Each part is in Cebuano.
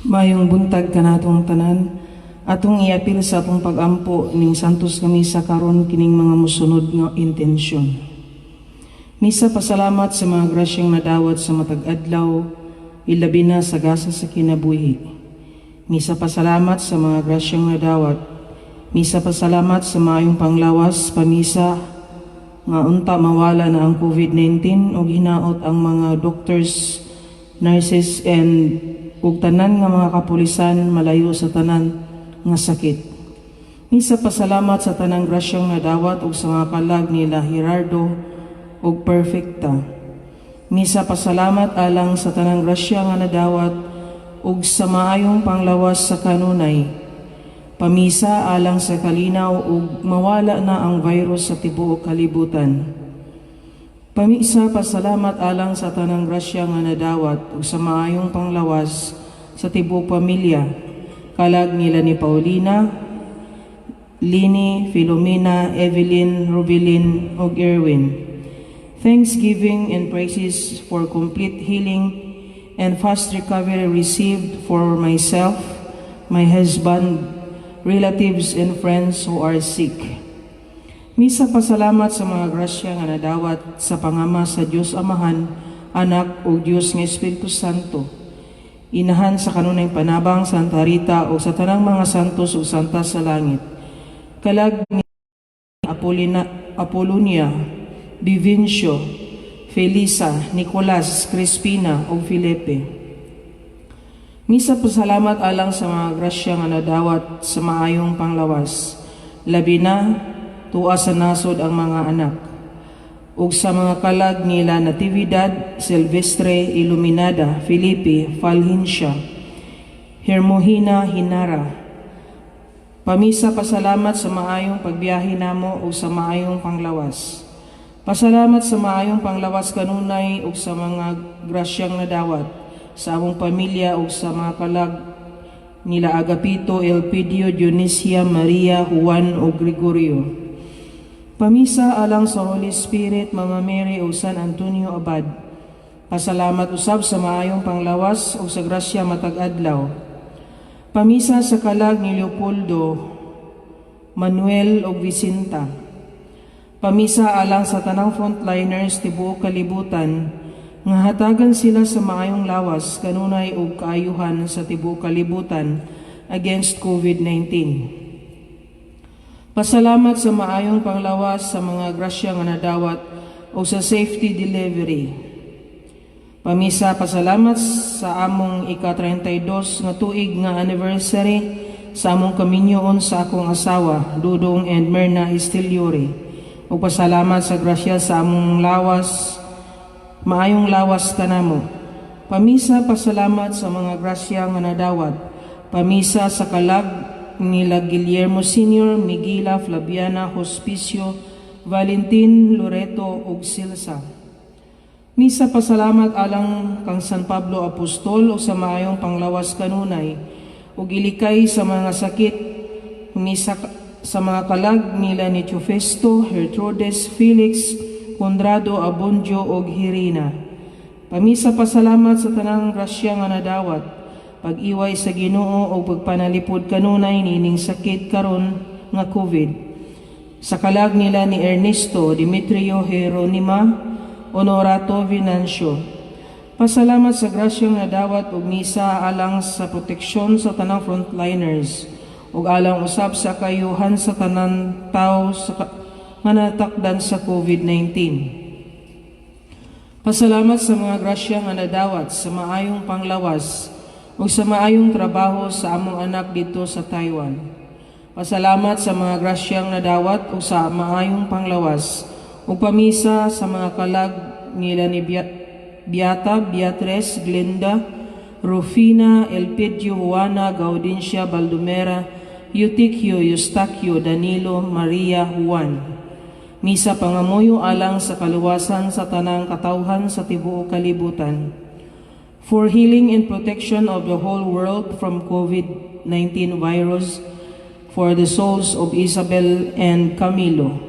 Maayong buntag kanatong tanan. Atong iapil sa atong pagampo ning Santos nga Misa karon kining mga mosunod nga intensyon. Misa pasalamat sa mga grasyang nadawat sa matag adlaw, ilabi na sa gasa sa kinabuhi. Misa pasalamat sa mga grasyang nadawat. Misa pasalamat sa maayong panglawas, pamisa nga unta mawala na ang COVID-19 ug hinaot ang mga doctors, nurses and ug tanan nga mga kapulisan malayo sa tanan nga sakit. Misa pasalamat sa tanang grasyang nadawat ug sa mga kalag nila Gerardo ug Perfecta. Misa pasalamat alang sa tanang grasya nga nadawat ug sa maayong panglawas sa kanunay. Pamisa alang sa kalinaw ug mawala na ang virus sa tibuok kalibutan. Pamisa pasalamat alang sa tanang grasya nga nadawat ug sa maayong panglawas sa tibuok pamilya. Kalag nila ni Paulina, Lini, Philomena, Evelyn, Rubilin ug Erwin. Thanksgiving and praises for complete healing and fast recovery received for myself, my husband, relatives and friends who are sick. Misa pasalamat sa mga grasya nga nadawat sa pangama sa Dios Amahan, Anak ug Dios nga Espiritu Santo. Inahan sa kanunay panabang, Santa Rita ug sa tanang mga santos ug santa sa langit. Kalag ni Apolina, Apolonia, Vivencio, Felisa, Nicolas, Crispina ug Felipe. Misa pasalamat alang sa mga grasya nga nadawat sa maayong panglawas. Labi na tua sa nasod ang mga anak ug sa mga kalag nila Natividad, Silvestre, Iluminada, Felipe, Falhincia, Hermohina, Hinara. Pamisa pasalamat sa maayong pagbiyahe namo ug sa maayong panglawas. Pasalamat sa maayong panglawas kanunay ug sa mga grasyang nadawat sa among pamilya ug sa mga kalag nila Agapito, Elpidio, Dionisia, Maria, Juan ug Gregorio. Pamisa alang sa Holy Spirit, Mama Mary ug San Antonio Abad. Pasalamat usab sa maayong panglawas ug sa grasya matag adlaw. Pamisa sa kalag ni Leopoldo, Manuel ug Vicenta. Pamisa alang sa tanang frontliners tibuok kalibutan nga hatagan sila sa maayong lawas kanunay ug kaayuhan sa tibuok kalibutan against COVID-19. Pasalamat sa maayong panglawas, sa mga grasya nga nadawat o sa safety delivery. Pamisa pasalamat sa among ika-32 nga tuig nga anniversary sa among kaminyoon sa akong asawa, Dudong and Myrna Estiliore. Ug pasalamat sa grasya sa among lawas, maayong lawas kanamo. Pamisa pasalamat sa mga grasya nga nadawat. Pamisa sa kalag nila Guillermo Sr., Miguela, Flaviana, Hospicio, Valentin, Loreto ug Silsa. Misa pasalamat alang kang San Pablo Apostol o sa maayong panglawas kanunay ug ilikay sa mga sakit. Misa sa mga kalag nila ni Teofesto, Gertrudes, Felix, Conrado, Abondio ug Hirina. Pamisa pasalamat sa tanang grasya nga nadawat, pag-iway sa Ginoo ug pagpanalipod kanunay niining sakit karon nga COVID. Sa kalag nila ni Ernesto, Demetrio, Jeronima, Honorato, Venancio. Pasalamat sa grasyang nadawat ug misa alang sa proteksyon sa tanang frontliners ug alang usab sa kayuhan sa tanan tawo nga natakdan sa COVID-19. Pasalamat sa mga grasya nga nadawat sa maayong panglawas ug sa maayong trabaho sa among anak dito sa Taiwan. Pasalamat sa mga grasyang nadawat ug sa maayong panglawas ug pamisa sa mga kalag nila ni Beata, Beatrice, Glenda, Rufina, Elpidio, Juana, Gaudencia, Baldomera, Eutiquio, Eustaquio, Danilo, Maria, Juan. Misa pangamuyo alang sa kaluwasan sa tanang katawhan sa tibuok kalibutan. For healing and protection of the whole world from COVID-19 virus, for the souls of Isabel and Camilo.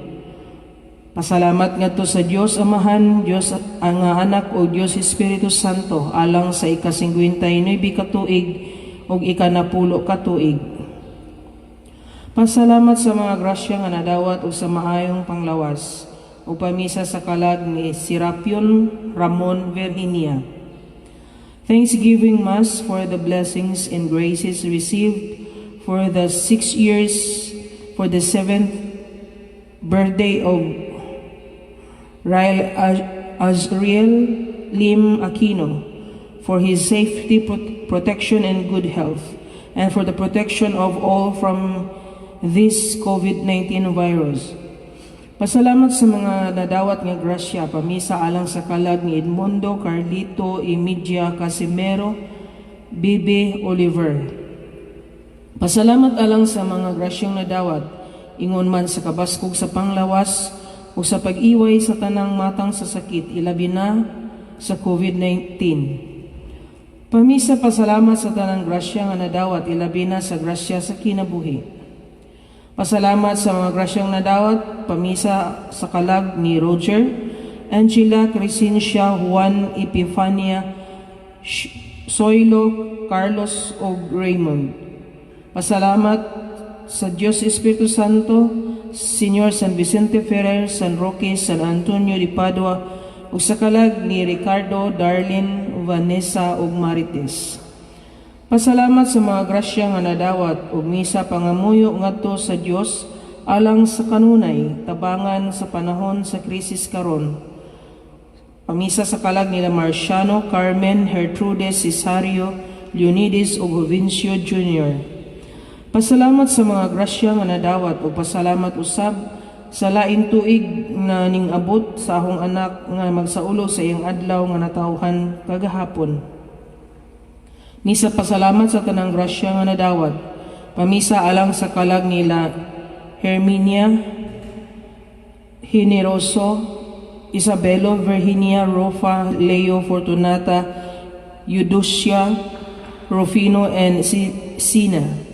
Pasalamat ngadto sa Dios Amahan, Dios ang Anak ug Dios Espiritu Santo alang sa ika-59 ka tuig ug ika-10 ka tuig. Pasalamat sa mga grasya nga nadawat ug sa maayong panglawas ug pamisa sa kalag ni Serapion Ramon Virginia. Thanksgiving Mass for the blessings and graces received for the 6 years, for the seventh birthday of Rael Azriel Lim Aquino, for his safety, protection, and good health, and for the protection of all from this COVID-19 virus. Pasalamat sa mga nadawat nga grasya, pamisa alang sa kalag ni Edmundo, Carlito, Emidia, Casimero, Bibi, Oliver. Pasalamat alang sa mga grasyang nadawat, ingon man sa kabaskog sa panglawas o sa pag-iway sa tanang matang sa sakit, ilabi na sa COVID-19. Pamisa pasalamat sa tanang grasya nga nadawat, ilabi na sa grasya sa kinabuhi. Pasalamat sa mga grasyang nadawat, pamisa sa kalag ni Roger, Angela, Crescencia, Juan, Epifania, Soilo, Carlos, ug Raymond. Pasalamat sa Diyos Espiritu Santo, Señor San Vicente Ferrer, San Roque, San Antonio de Padua, ug sa kalag ni Ricardo, Darlene, Vanessa ug Marites. Pasalamat sa mga grasya nga nadawat ug misa pangamuyo ngadto sa Dios alang sa kanunay tabangan sa panahon sa krisis karon. Pamisa sa kalag nila Marciano, Carmen, Gertrudes, Cesario, Leonides ug Jovencio Jr. Pasalamat sa mga grasya nga nadawat ug pasalamat usab sa lain tuig na ning abot sa akong anak nga magsaulo sa iyang adlaw nga natawhan kagahapon. Misa pasalamat sa tanang grasya nga nadawat. Pamisa alang sa kalag nila Herminia, Generoso, Isabelo, Virginia, Rofa, Leo, Fortunata, Eudocia, Rufino, and Sina.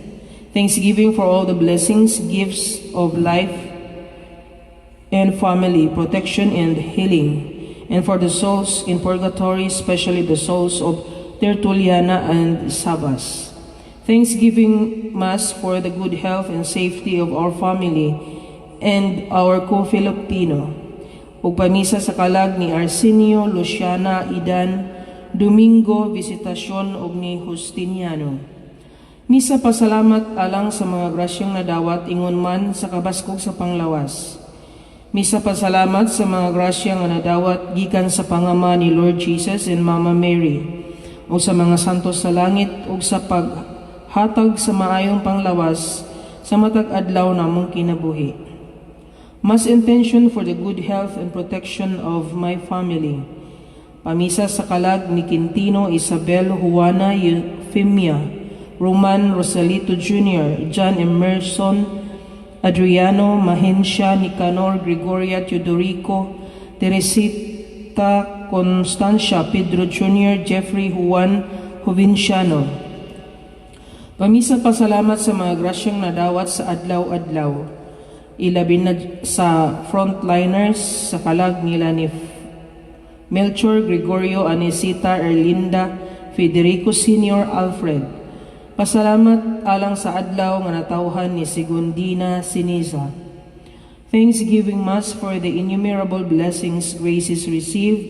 Thanksgiving for all the blessings, gifts of life and family, protection and healing, and for the souls in purgatory, especially the souls of Tertuliana and Sabas. Thanksgiving Mass for the good health and safety of our family and our co-Filipino. Ug pamisa sa kalag ni Arsenio, Luciana, Idan, Domingo, Visitacion ug ni Justiniano. Misa pasalamat alang sa mga grasyang nadawat ingon man sa kabaskog sa panglawas. Misa pasalamat sa mga grasya nga nadawat gikan sa pangama ni Lord Jesus and Mama Mary o sa mga santos sa langit ug sa paghatag sa maayong panglawas sa matag adlaw namong kinabuhi. Mass intention for the good health and protection of my family. Pamisa sa kalag ni Quintino, Isabel, Juana, Euphemia, Roman Rosalito Jr., John Emerson, Adriano, Mahencia, Nicanor, Gregoria, Teodorico, Teresita, Constancia, Pedro Jr., Jeffrey Juan Jovenciano. Pamisa pasalamat sa mga grasyang nadawat sa adlaw-adlaw. Ilabi na sa frontliners sa kalag nila ni Melchor, Gregorio, Anesita, Erlinda, Federico Sr., Alfred. Pasalamat alang sa adlaw nga natawhan ni Segundina Siniza. Thanksgiving Mass for the innumerable blessings, graces received,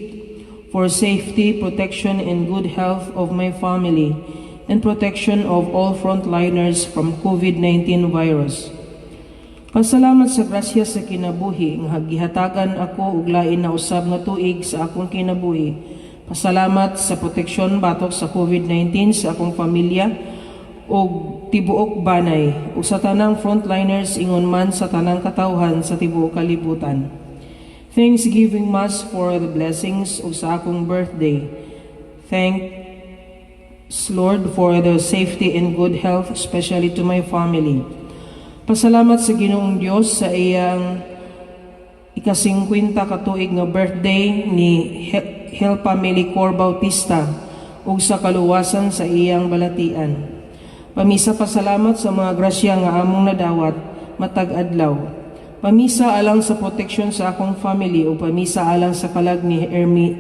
for safety, protection, and good health of my family, and protection of all frontliners from COVID-19 virus. Pasalamat sa grasya sa kinabuhi nga gihatagan ako og lain na usab nga tuig sa akong kinabuhi. Pasalamat sa proteksyon batok sa COVID-19 sa akong pamilya ug tibuok banay ug sa tanang frontliners ingon man sa tanang katawhan sa tibuok kalibutan. Thanksgiving Mass for the blessings ug sa akong birthday. Thanks, Lord, for the safety and good health, especially to my family. Pasalamat sa Ginoong Dios sa iyang ika-50 ka tuig nga birthday ni Helpa Melicor Bautista ug sa kaluwasan sa iyang balatian. Pamisa pasalamat sa mga grasya nga among nadawat matag adlaw. Pamisa alang sa proteksyon sa akong family o pamisa alang sa kalag ni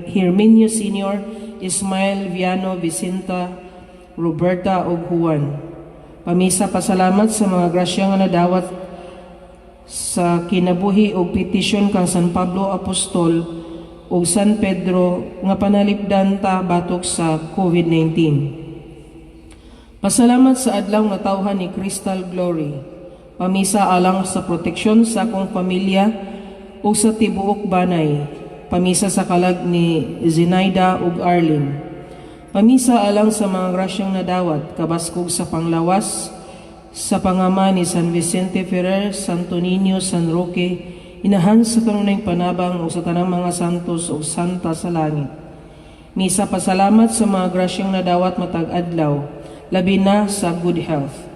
Herminio Sr., Ismael, Viano, Vicenta, Roberta ug Juan. Pamisa pasalamat sa mga grasya nga nadawat sa kinabuhi ug petisyon kang San Pablo Apostol ug San Pedro nga panalipdan ta batok sa COVID-19. Pasalamat sa adlaw nga tawhan ni Crystal Glory. Pamisa alang sa proteksyon sa akong pamilya ug sa tibuok banay. Pamisa sa kalag ni Zenaida ug Arlene. Pamisa alang sa mga grasyang nadawat, kabaskog sa panglawas, sa pangama ni San Vicente Ferrer, Santo Niño, San Roque, inahan sa kanunayng panabang ug sa tanang mga santos ug santa sa langit. Misa pasalamat sa mga grasyang nadawat matag adlaw, labi na sa good health.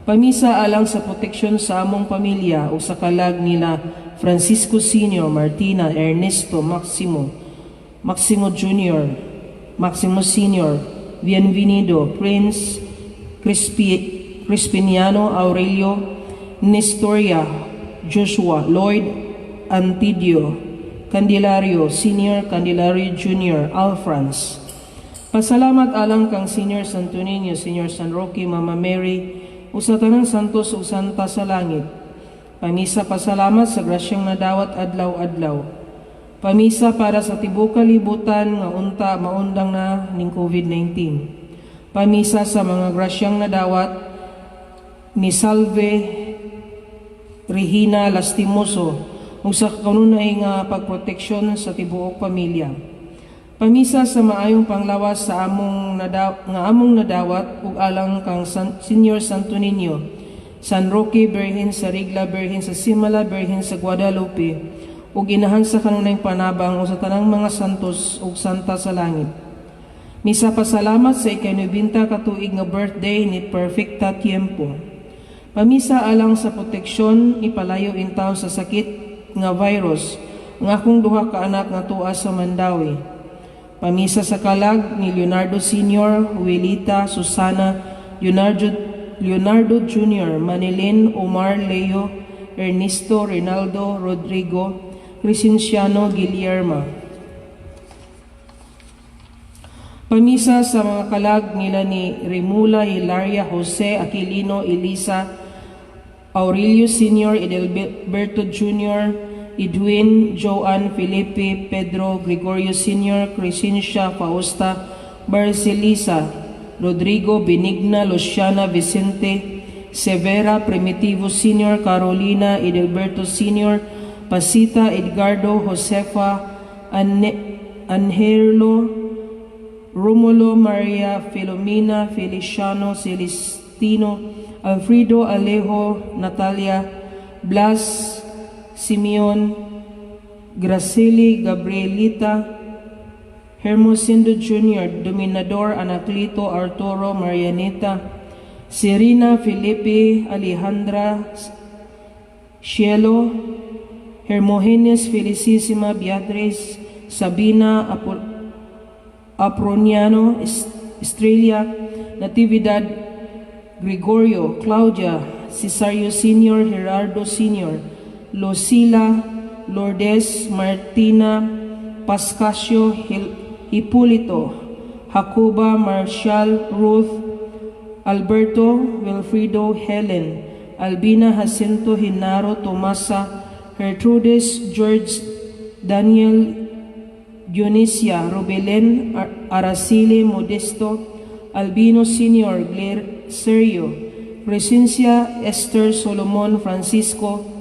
Pamisa alang sa proteksyon sa among pamilya o sa kalag nila Francisco Sr., Martina, Ernesto, Maximo, Maximo Jr., Maximo Sr., Bienvenido, Prince, Crispiniano, Aurelio, Nestoria, Joshua, Lloyd, Antidio, Candelario Sr., Candelario Jr., Alfrans. Pasalamat alang kang Senior Santo Niño, Senior San Roque, Mama Mary, ug sa tanang santos ug santa sa langit. Pamisa pasalamat sa grasyang nadawat adlaw-adlaw. Pamisa para sa tibuok kalibutan nga unta maundang na ning COVID-19. Pamisa sa mga grasyang nadawat ni Salve Regina Lastimoso ug sa kanunay nga pagproteksyon sa tibuok pamilya. Pamisa sa maayong panglawas sa among nga among nadawat ug alang kang Senior Santo Niño, San Roque, Birhen sa Regla, Birhen sa Simala, Birhen sa Guadalupe, ug inahan sa kanunayng panabang o sa tanang mga santos ug santa sa langit. Misa pasalamat sa ika-90 ka tuig nga birthday ni Perfecta Tiempo. Pamisa alang sa proteksyon ipalayo intaw sa sakit nga virus ang akong duha ka anak nga tua sa Mandaue. Pamisa sa kalag ni Leonardo Sr., Wilita, Susana, Leonardo, Leonardo Jr., Manilin, Omar, Leo, Ernesto, Rinaldo, Rodrigo, Crescenciano, Guillermo. Pamisa sa mga kalag nila ni Remula, Hilaria, Jose, Aquilino, Elisa, Aurelio Sr., Edelberto Jr., Edwin, Joan, Felipe, Pedro, Gregorio Sr., Crescencia, Fausta, Barcelisa, Rodrigo, Benigna, Luciana, Vicente, Severa, Primitivo Sr., Carolina, Edelberto Sr., Pasita, Edgardo, Josefa, Angerlo, Romulo, Maria, Filomena, Feliciano, Celestino, Alfredo, Alejo, Natalia, Blas, Simeon, Graceli, Gabrielita, Hermosindo Jr., Dominador, Anaclito, Arturo, Marianita, Serena, Felipe, Alejandra, Cielo, Hermogenes, Felicissima, Beatriz, Sabina, Aproniano, Estrella, Natividad, Gregorio, Claudia, Cesario Sr., Gerardo Sr., Lucila, Lourdes, Martina, Pascasio, Hipolito, Jacoba, Marcial, Ruth, Alberto, Wilfredo, Helen, Albina, Jacinto, Hinaro, Tomasa, Gertrudes, George, Daniel, Dionisia, Rubelen, Araceli, Modesto, Albino Sr., Blair, Sergio, Crescencia, Esther, Solomon, Francisco,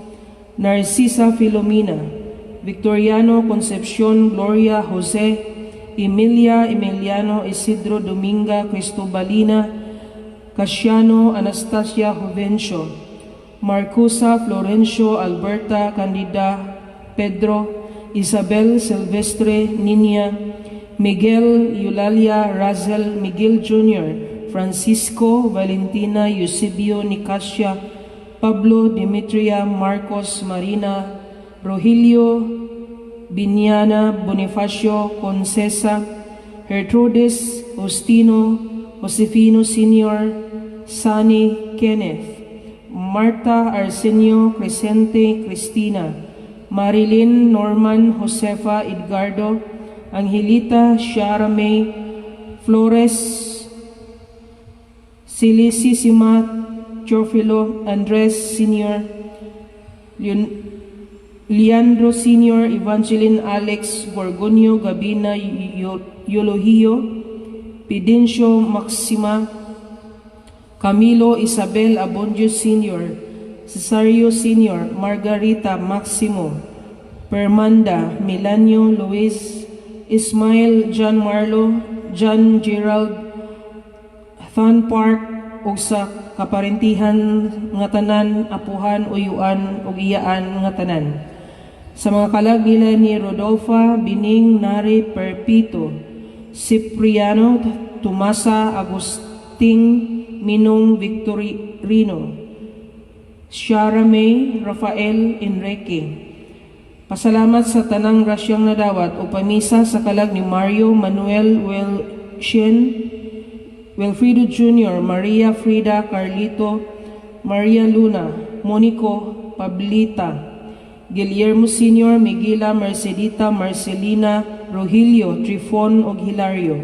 Narcisa, Filomena, Victoriano, Concepcion, Gloria, Jose, Emilia, Emiliano, Isidro, Dominga, Cristobalina, Casiano, Anastasia, Jovencio, Marcusa, Florencio, Alberta, Candida, Pedro, Isabel, Silvestre, Ninia, Miguel, Eulalia, Razel, Miguel Jr., Francisco, Valentina, Eusebio, Nicasia, Pablo, Demetria, Marcos, Marina, Rogelio, Biniana, Bonifacio, Concesa, Gertrudes, Justino, Josefino Sr., Sani, Kenneth, Marta, Arsenio, Crescente, Cristina, Marilyn, Norman, Josefa, Edgardo, Angelita, Shara May, Flores, Silisisima, Teofilo, Andres Sr., Leandro Sr., Evangeline, Alex, Gorgonio, Gabina, Eulogio, Pidencio, Maxima, Camilo, Isabel, Abondio Sr., Cesario Sr., Margarita, Maximo, Permanda, Melanio, Luis, Ismael, John Marlo, John Gerald, Than Park ug sa kaparentihan nga tanan, apuhan, uyuan ug iyaan nga tanan. Sa mga kalag nila ni Rodolfa, Bining, Nari, Perpito, Cipriano, Tomasa, Agustin, Minong, Victorino, Shara May, Rafael, Enrique. Pasalamat sa tanang grasyang nadawat o pamisa sa kalag ni Mario, Manuel, Wilshen, Wilfredo Jr., Maria Frida, Carlito, Maria Luna, Monico, Pablita, Guillermo Sr., Miguela, Mercedita, Marcelina, Rogelio, Trifon ug Hilario.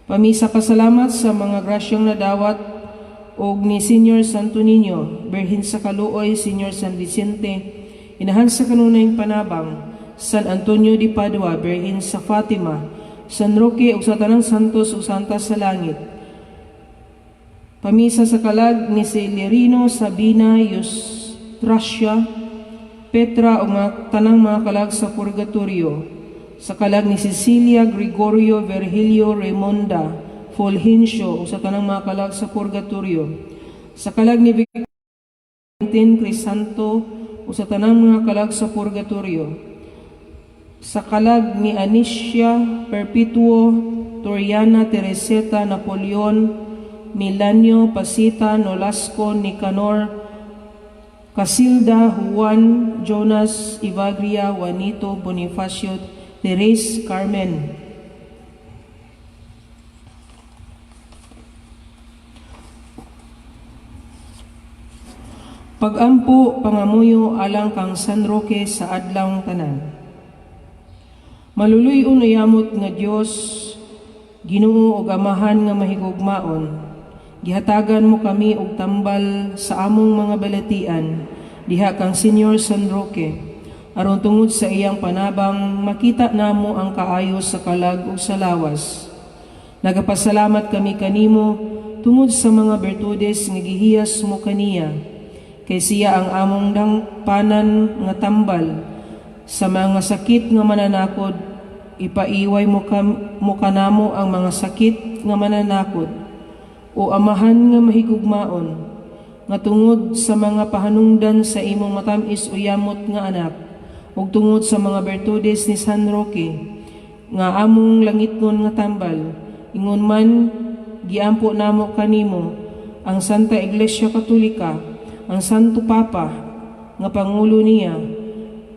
Pamisa pasalamat sa mga grasyang nadawat og ni Senior Santo Niño, Birhen sa Kaluoy, Senior San Vicente, Inahan sa kanunayng panabang, San Antonio de Padua, Birhen sa Fatima, San Roque ug sa tanang santos ug santa sa langit. Pamisa sa kalag ni Celerino, Sabina, Eustracia, Petra ug mga tanang mga kalag sa Purgatorio. Sa kalag ni Cecilia, Gregorio, Virgilio, Raimonda, Fulgencio ug sa tanang mga kalag sa Purgatorio. Sa kalag ni Valentin, Crisanto ug sa tanang mga kalag sa Purgatorio. Sa kalag ni Anicia, Perpetuo, Toriana, Teresita, Napoleon, Milanio, Pasita, Nolasco, Nicanor, Casilda, Juan, Jonas, Evagria, Juanito, Bonifacio, Teres, Carmen. Pagampo, pangamuyo alang kang San Roque sa adlawng tanan. Maluluy-on yamot nga Dios, Ginoo ug Amahan nga mahigugmaon. Gihatagan mo kami og tambal sa among mga balatian diha kang Senyor San Roque. Aron tungod sa iyang panabang makita namo ang kaayo sa kalag ug sa lawas. Nagapasalamat kami kanimo tungod sa mga bertudes nga gihiyas mo kaniya. Kay siya ang among dangpanan nga tambal sa mga sakit nga mananakod. Ipaiway mo kanamo ang mga sakit nga mananakod. O Amahan nga mahigugmaon, nga tungod sa mga pahanungdan sa imong matamis o yamot nga anak, ug tungod sa mga bertudes ni San Roque, nga among langitnon nga tambal, ingon man giampo namo kanimo ang Santa Iglesia Katolika, ang Santo Papa nga pangulo niya,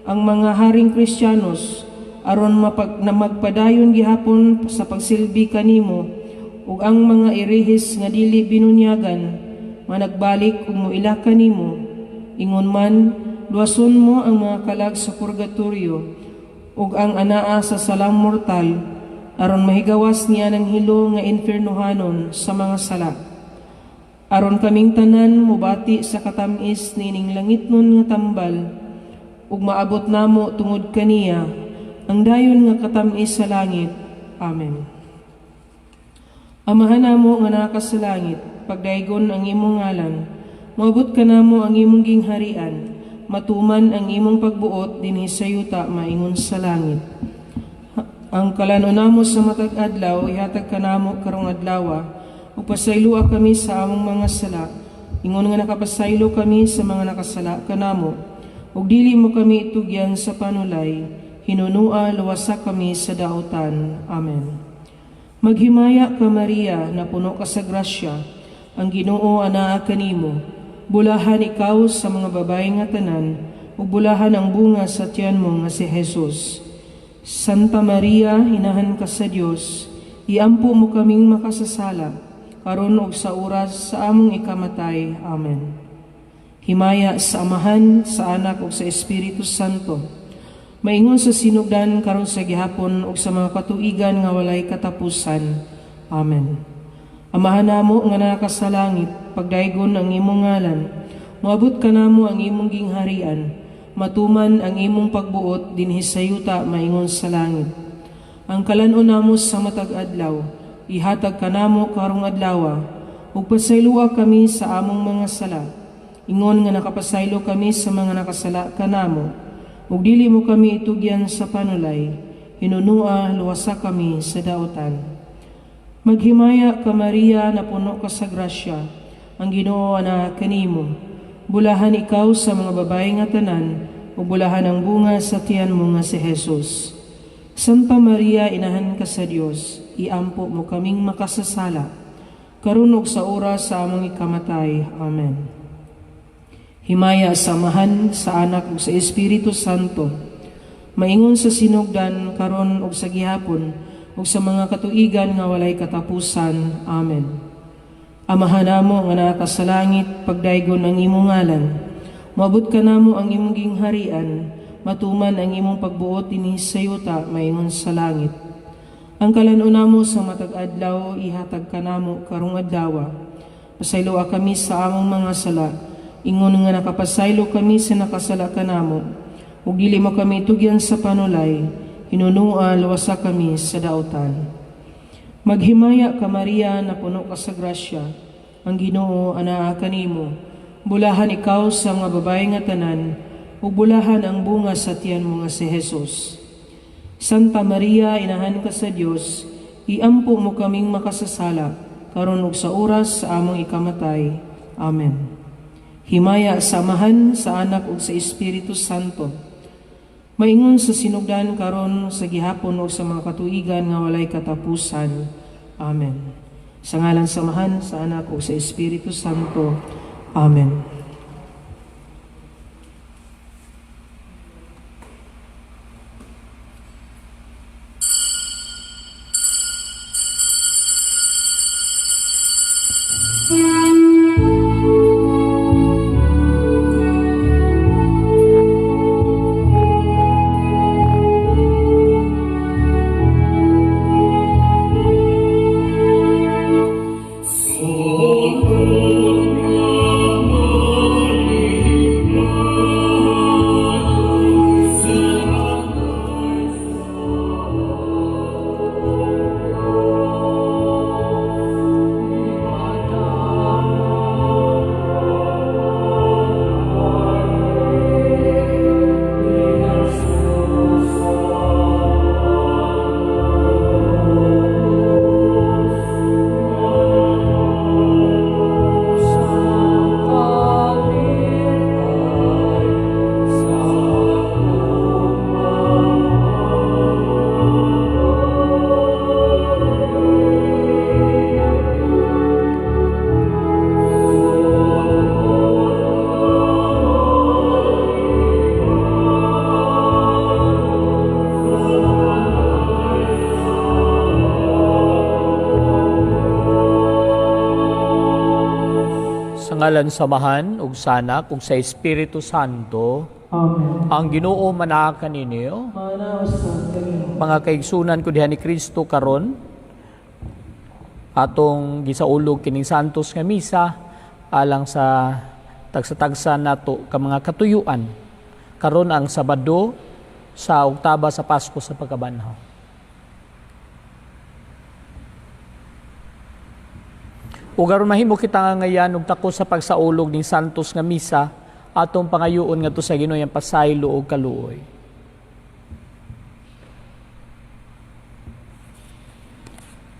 ang mga haring Kristiyanos, aron na magpadayon gihapon sa pagsilbi kanimo, ug ang mga erehis nga dili binunyagan nga nagbalik ug moila kanimo. Ingon man luwason mo ang mga kalag sa purgatorio ug ang anaa sa salang mortal, aron mahigawas niya ng hilo nga infiernohanon sa mga sala, aron kaming tanan mobati sa katamis niining langitnon nga tambal ug maabot namo tungod kaniya ang dayon nga katamis sa langit. Amen. Amahan namo nga naa ka sa langit, pagdaygon ang imong ngalan. Moabot kanamo ang imong gingharian. Matuman ang imong pagbuot dinhi sa yuta maingon sa langit. Ang kalanon namo sa matag adlaw ihatag kanamo karong adlaw, ug pasayloa kami sa among mga sala, ingon nga nakapasaylo kami sa mga nakasala kanamo. Ug dili mo kami itugyan sa panulay, hinunua luwasa kami sa dautan. Amen. Maghimaya ka, Maria, napuno ka sa grasya, ang Ginoo anaa kanimo. Bulahan ikaw sa mga babae nga tanan, ug bulahan ang bunga sa tiyan mo nga si Jesus. Santa Maria, inahan ka sa Dios, iampo mo kaming makasasala, karon ug sa oras sa among ikamatay. Amen. Himaya sa Amahan, sa Anak ug sa Espiritu Santo. Maingon sa sinugdan karon sa gihapon ug sa mga katuigan nga walay katapusan. Amen. Amahan namo nga naa ka sa langit, pagdaygon ang imong ngalan. Moabot kanamo ang imong gingharian. Matuman ang imong pagbuot dinhi sa yuta maingon sa langit. Ang kalan-on namo sa matag adlaw, ihatag kanamo karong adlaw, ug pasayloa kami sa among mga sala. Ingon nga nakapasaylo kami sa mga nakasala kanamo. Ug dili mo kami itugyan sa panulay, hinunua luwasa kami sa dautan. Maghimaya ka, Maria, napuno ka sa grasya, ang Ginoo ana kanimo. Bulahan ikaw sa mga babae nga tanan, ug bulahan ang bunga sa tiyan mo nga si Jesus. Santa Maria, inahan ka sa Dios, iampo mo kaming makasasala, karon ug sa oras sa among ikamatay. Amen. Himaya sa Amahan, sa Anak ug sa Espiritu Santo. Maingon sa sinugdan karon ug sa gihapon ug sa mga katuigan nga walay katapusan. Amen. Amahan namo nga naa ka sa langit, pagdaygon ang imong ngalan. Moabot kanamo ang imong gingharian, matuman ang imong pagbuot dinhi sa yuta maingon sa langit. Ang kalan-on namo sa matag adlaw ihatag kanamo karong adlaw. Pasayloa kami sa among mga sala, ingon nga nakapasaylo kami sa nakasala kanamo. Ug dili mo kami tugyan sa panulay, hinunua luwasa kami sa dautan. Maghimaya ka, Maria, napuno ka sa grasya, ang Ginoo anaa kanimo. Bulahan ikaw sa mga babae nga tanan, ug bulahan ang bunga sa tiyan mo nga si Jesus. Santa Maria, inahan ka sa Dios, iampo mo kaming makasasala, karon ug sa oras sa among ikamatay. Amen. Himaya sa Amahan, sa Anak ug sa Espiritu Santo. Maingon sa sinugdan karon sa gihapon ug sa mga katuigan nga walay katapusan. Amen. Sa ngalan sa Amahan, sa Anak ug sa Espiritu Santo. Amen. Sa ngalan sa Amahan ug sa Anak ug sa Espiritu Santo. Amen. Ang Ginoo manaa kaninyo. Manaa usab kanimo. Mga kaigsunan ko diha ni Kristo, karon atong gisaulog kining santos nga misa alang sa tagsa-tagsa nato ka mga katuyuan. Karon ang Sabado sa oktaba sa Pasko sa pagkabanhaw. Ug aron mahimo kita nga ngayan og takos sa pagsaulog ning santos nga misa, atong pangayoon ngadto sa Ginoo ang pasaylo ug kaluoy.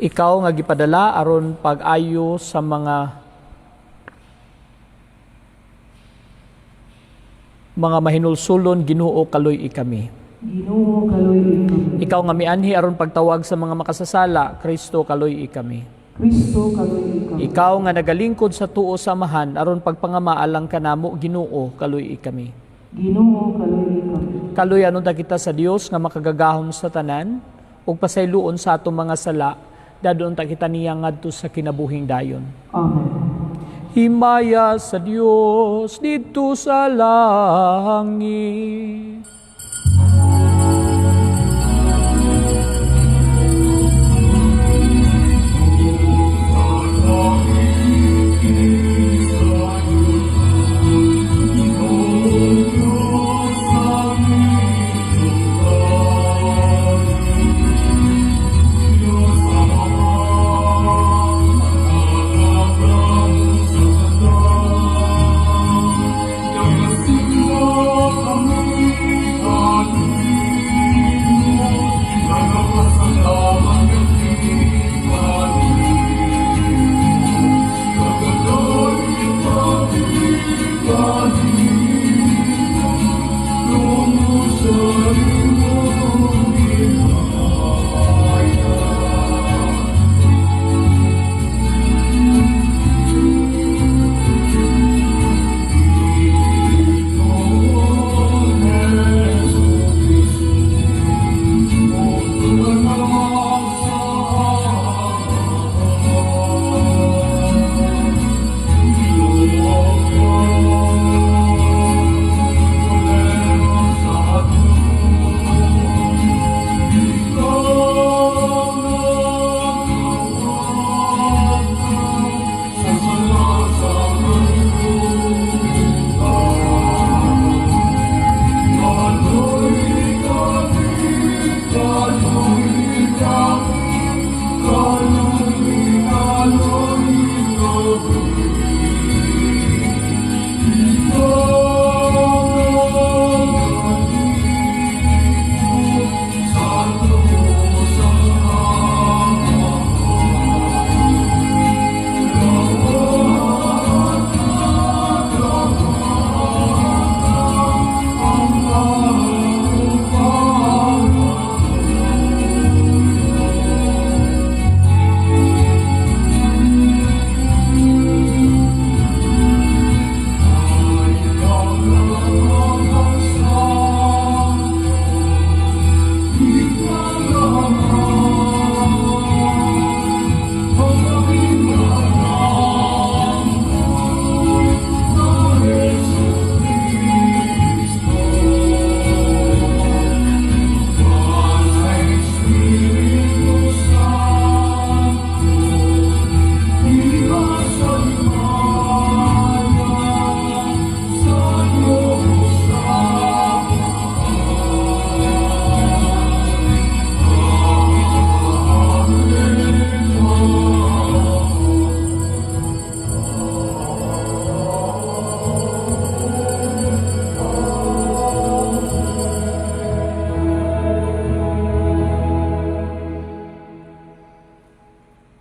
Ikaw nga gipadala aron pag-ayo sa mga mahinulsulon, Ginoo, kaluy-i kami. Ginoo, kaluy-i kami. Ikaw nga mianhi aron pagtawag sa mga makasasala, Kristo, kaluy-i kami. Kristo, kaluy-i kami. Ikaw nga nagalingkod sa tuo sa Amahan aron pagpangama alang kanamo, Ginoo, kaluy-i kami. Ginoo, kaluy-i kami. Kaluyan unta kita sa Dios nga makagagahom sa tanan ug pasayloon sa atong mga sala, dadon ta kita niya ngadto sa kinabuhing dayon. Amen. Himaya sa Dios didto sa langit.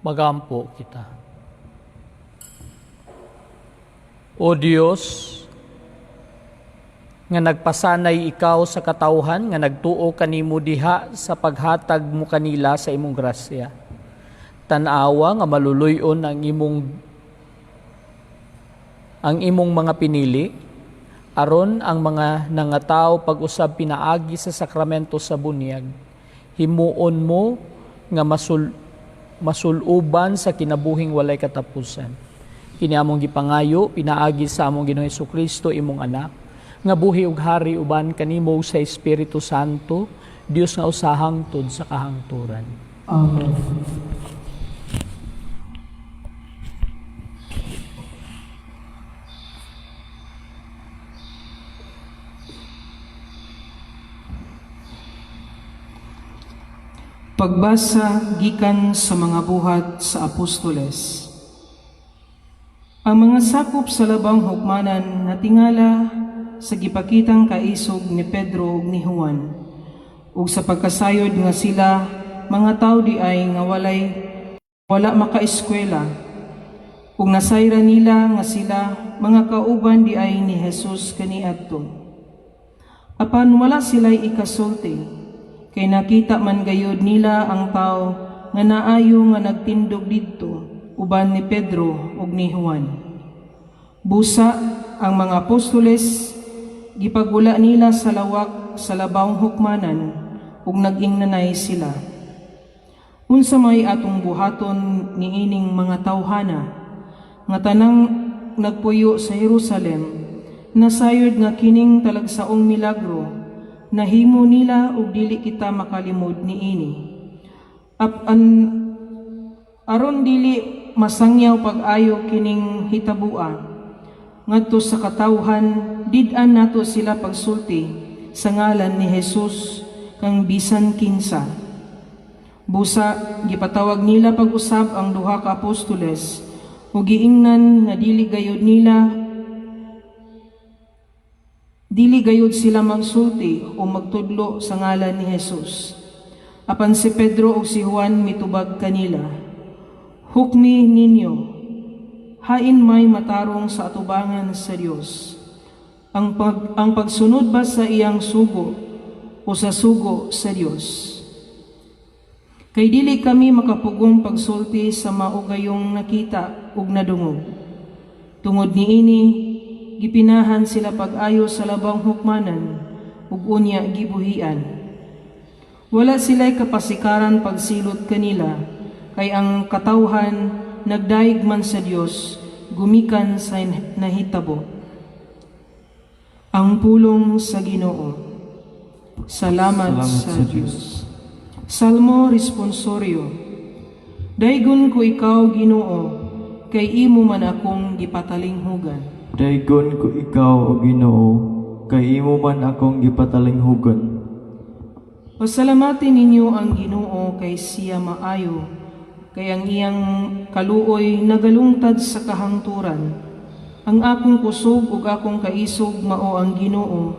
Magampo kita. O Dios, nga nagpasanay ikaw sa katawhan, nga nagtuo kanimo diha sa paghatag mo kanila sa imong grasya. Tan-awa nga maluluy-on ang imong mga pinili, aron ang mga nangataw pag-usab pinaagi sa sakramento sa bunyag. Himuon mo nga masuluban sa kinabuhing walay katapusan. Kini among gipangayo pinaagi sa among Ginoong Hesukristo, imong anak, nga buhi ug hari uban kanimo sa Espiritu Santo, Dios nga usa hangtod sa kahangturan. Amen. Pagbasa gikan sa mga Buhat sa Apostoles. Ang mga sakop sa labang hukmanan natingala sa gipakitang kaisog ni Pedro ug ni Juan ug sa pagkasayod nga sila mga tawo diay nga wala makaeskwela, ug nasayran nila nga sila mga kauban diay ni Jesus kaniadto. Apan wala sila'y ikasulti, kay nakita man gayud nila ang tawo nga naayo nga nagtindog didto uban ni Pedro ug ni Juan. Busa ang mga apostoles gipagula nila sa lawak sa labawng hukmanan ug nag-ingnanay sila, "Unsa may atong buhaton niining mga tawhana nga tanang nagpuyo sa Jerusalem nasayod nga kining talagsaong milagro nahimo nila ug dili kita makalimod niini. Aron dili masangyaw pag-ayo kining hitabua ngadto sa katawhan, did-an nato sila pagsulti sa ngalan ni Jesus kang bisan kinsa. Busa gipatawag nila pag-usab ang duha ka apostoles ug giingnan nga dili gayud sila magsulti o magtudlo sa ngalan ni Jesus. Apan si Pedro ug si Juan mitubag kanila, "Hukmi ninyo, hain may matarong sa atubangan sa Dios? Ang pagsunod ba sa iyang sugo o sa sugo sa Dios? Kay dili kami makapugong pagsulti sa maugayong nakita ug nadungog." Tungod niini, gipinahan sila pag-ayo sa labang hukmanan ug unya gibuhian. Wala sila'y kapasikaran pagsilot kanila, kay ang katawhan nagdayeg man sa Dios gumikan sa nahitabo. Ang pulong sa Ginoo. Salamat, Salamat sa sa Dios. Salmo Responsorio. Daygon ko ikaw, Ginoo, kay imo man akong gipatalinghugan. Daygon ko ikaw, o Ginoo, kay imo man akong gipatalinghugan. Pasalamatin ninyo ang Ginoo kay siya maayo, kay ang iyang kaluoy nagalungtad sa kahangturan. Ang akong kusog ug akong kaisog mao ang Ginoo,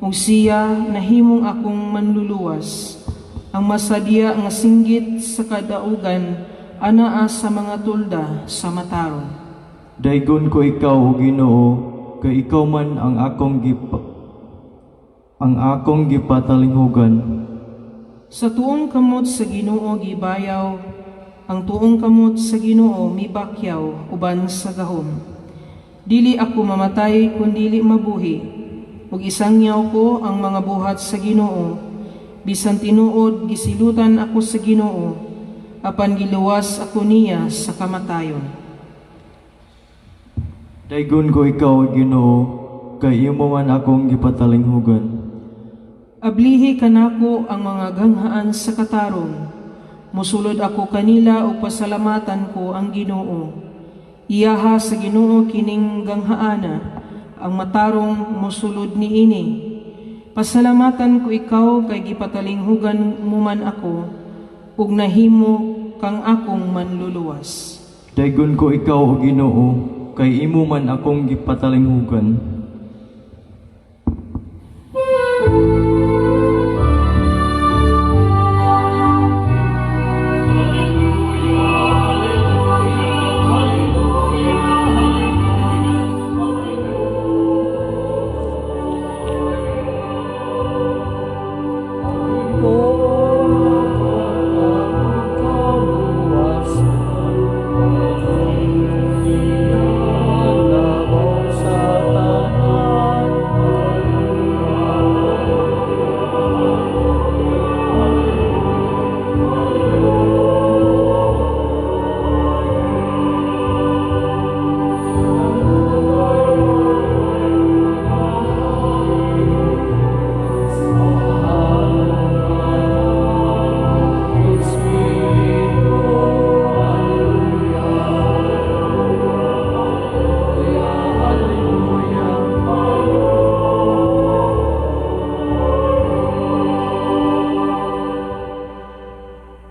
ug siya nahimong akong manluluwas. Ang masadya nga singgit sa kadaugan anaa sa mga tulda sa matarong. Daygon ko ikaw, o Ginoo, kay ikaw man ang akong gipatalinghugan. Sa tuong kamot sa Ginoo gibayaw, ang tuong kamot sa Ginoo mibakyaw uban sa gahom. Dili ako mamatay kun dili mabuhi, ug isangyaw ko ang mga buhat sa Ginoo. Bisan tinuod gisilutan ako sa Ginoo, apan giluwas ako niya sa kamatayon. Daygon ko ikaw, o Ginoo, kay imo man akong gipatalinghugan. Ablihi kanako ang mga ganghaan sa katarong. Musulod ako kanila ug pasalamatan ko ang Ginoo. Iyaha sa Ginoo kining ganghaana, ang matarong musulod niini. Pasalamatan ko ikaw kay gipatalinghugan mo man ako ug nahimo kang akong manluluwas. Daygon ko ikaw, o Ginoo, kay imo man akong gipatalinghugan.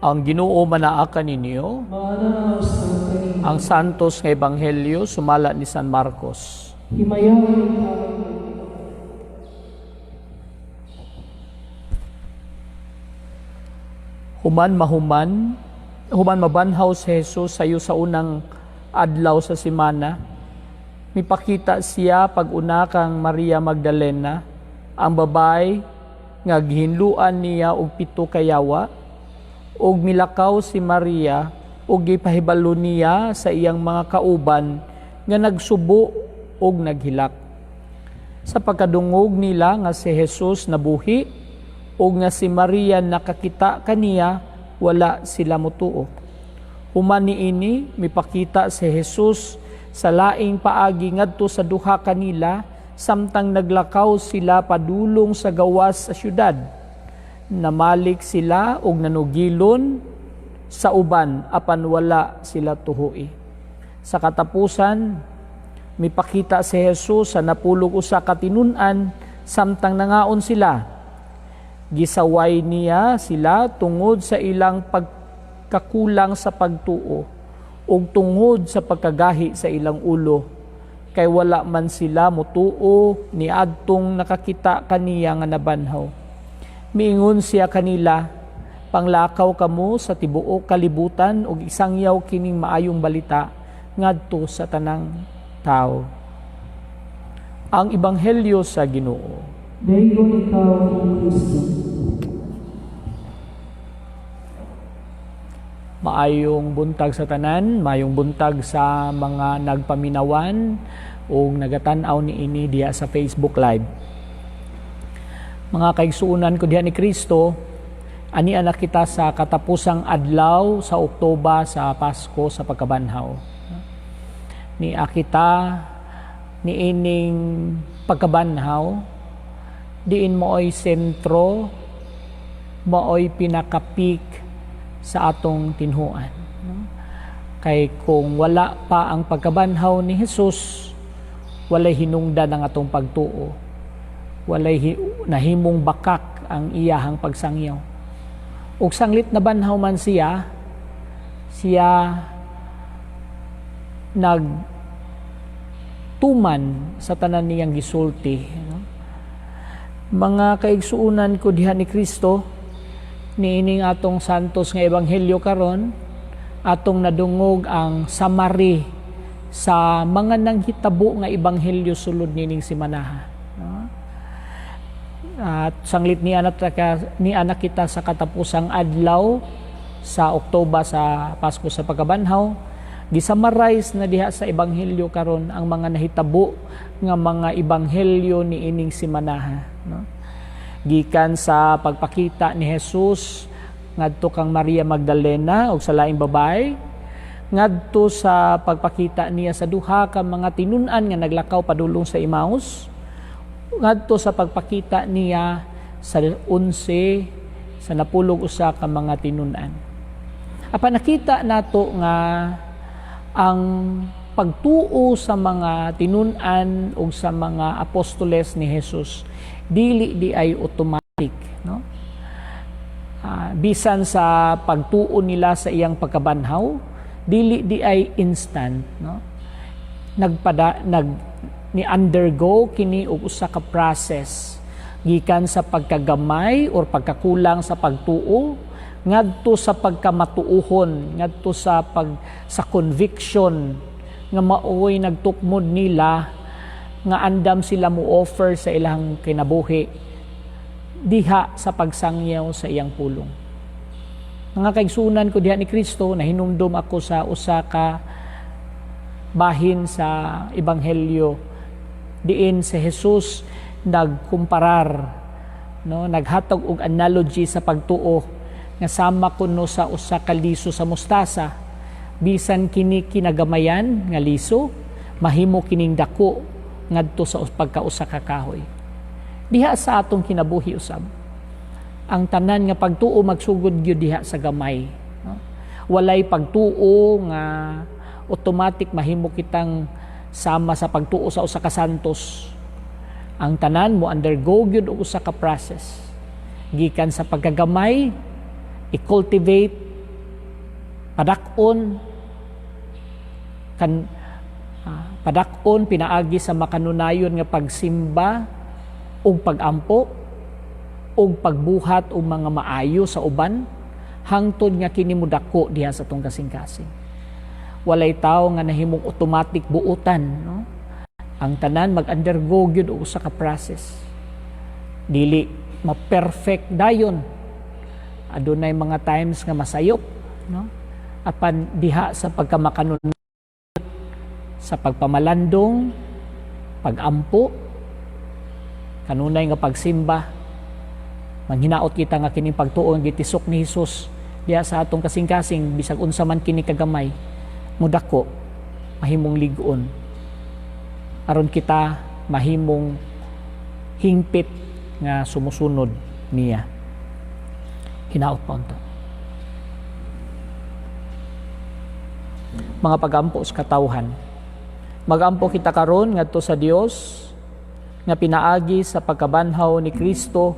Ang Ginoo manaa kaninyo. Ang Santos nga Ebanghelyo sumala ni San Marcos. Himayaon ikaw. Human mabanhaw si Jesus sayo sa unang adlaw sa semana, mipakita siya pag-una kang Maria Magdalena, ang babae nga gihinluan niya og 7 ka yawa, ug milakaw si Maria ug gipahibalo niya sa iyang mga kauban nga nagsubo ug naghilak. Sa pagkadungog nila nga si Jesus nabuhi ug nga si Maria nakakita kaniya, wala sila motuo. Human niini, mipakita si Jesus sa laing paagi ngadto sa duha kanila samtang naglakaw sila padulong sa gawas sa syudad. Namalik sila og nanugilon sa uban, apan wala sila tuhui. Sa katapusan, mipakita si Jesus sa 11 ka tinun-an samtang nangaon sila. Gisaway niya sila tungod sa ilang pagkakulang sa pagtuo ug tungod sa pagkagahi sa ilang ulo, kay wala man sila mutuo niadtong nakakita kaniya nga nabanhaw. Miingon siya kanila, "Panglakaw kamo sa tibuok kalibutan ug isangyaw kining maayong balita ngadto sa tanang tao." Ang Ebanghelyo sa Ginoo. Daygon ikaw, O Kristo. Maayong buntag sa tanan, maayong buntag sa mga nagpaminawan ug nagatan-aw niini diha sa Facebook Live. Mga kaigsuonan ko diha ni Kristo, ani na kita sa katapusang adlaw sa Oktoba sa Pasko sa Pagkabanhaw. Ni kita niining pagkabanhaw, diin maoy sentro, maoy pinaka-peak sa atong tinhuan. No? Kay kung wala pa ang pagkabanhaw ni Jesus, walay hinungdan ang atong pagtuo. Walay nahimong bakak ang iyahang pagsangyaw. Ug sanglit nabanhaw man siya, siya nagtuman sa tanan niyang gisulti. No? Mga kaigsuonan ko diha ni Kristo, niining atong santos nga ebanghelyo karon, atong nadungog ang summary sa mga nanghitabo nga ebanghelyo sulod nining simanaha. No? At sanglit ni anak kita sa katapusang adlaw sa Oktoba sa Pasko sa Pagkabanhaw, gisummarize na diha sa ebanghelyo karon ang mga nahitabo nga mga ebanghelyo niining simanaha, no? Gikan sa pagpakita ni Jesus ngadto kang Maria Magdalena ug sa laing babae, ngadto sa pagpakita niya sa duha ka mga tinun-an nga naglakaw padulong sa Emmaus, ngadto sa pagpakita niya sa 11, sa 11 ka mga tinun-an. Apan nakita nato nga ang pagtuo sa mga tinun-an ug sa mga apostoles ni Jesus dili di ay automatic, no? Bisan sa pagtuo nila sa iyang pagkabanhaw, dili di ay instant, no? Nagpada nag ni undergo kini og usa ka process gikan sa pagkagamay or pagkakulang sa pagtuo ngadto sa pagkamatuohon, ngadto sa conviction nga maoy nagtukmod nila nga andam sila mo offer sa ilang kinabuhi diha sa pagsangyaw sa iyang pulong. Mga kaigsuonan ko diha ni Kristo, nahinumdum ako sa usa ka bahin sa ebanghelyo diin si Jesus nagkumparar, no, naghatag og analogy sa pagtuo nga sama kuno sa usa ka liso sa mustasa. Bisan kini kinagamayan nga liso, mahimo kining dako ngadto sa pagkausa ka kahoy. Diha sa atong kinabuhi usab, ang tanan nga pagtuo magsugod gyud diha sa gamay, no? Walay pagtuo nga automatic mahimo kitang sama sa pagtuo sa usa ka santos. Ang tanan mo undergo gyud og usa ka process gikan sa pagkagamay, i-cultivate, padak-on kan padak-on pinaagi sa makanunayon nga pagsimba ug pagampo ug pagbuhat og mga maayo sa uban, hangtod nga kini modako diha sa atong kasing-kasing. Walay tawo nga nahimong automatic buutan, no? Ang tanan mag-undergo gyud og usa ka process. Dili ma-perfect dayon. Adunay mga times nga masayop, no? Apan diha sa pagkamakanunayon, sa pagpamalandong, pagampo, kanunay nga pagsimba, manghinaot kita nga kining pagtuo nga gitisok ni Hesus diha sa atong kasing-kasing, bisag unsa man kini kagamay, mudako. mahimong lig-on, aron kita mahimong hingpit nga sumusunod niya. Hinaot pa unta. Mga pagampo sa katawhan. Magampo kita karon ngadto sa Dios nga pinaagi sa pagkabanhaw ni Kristo,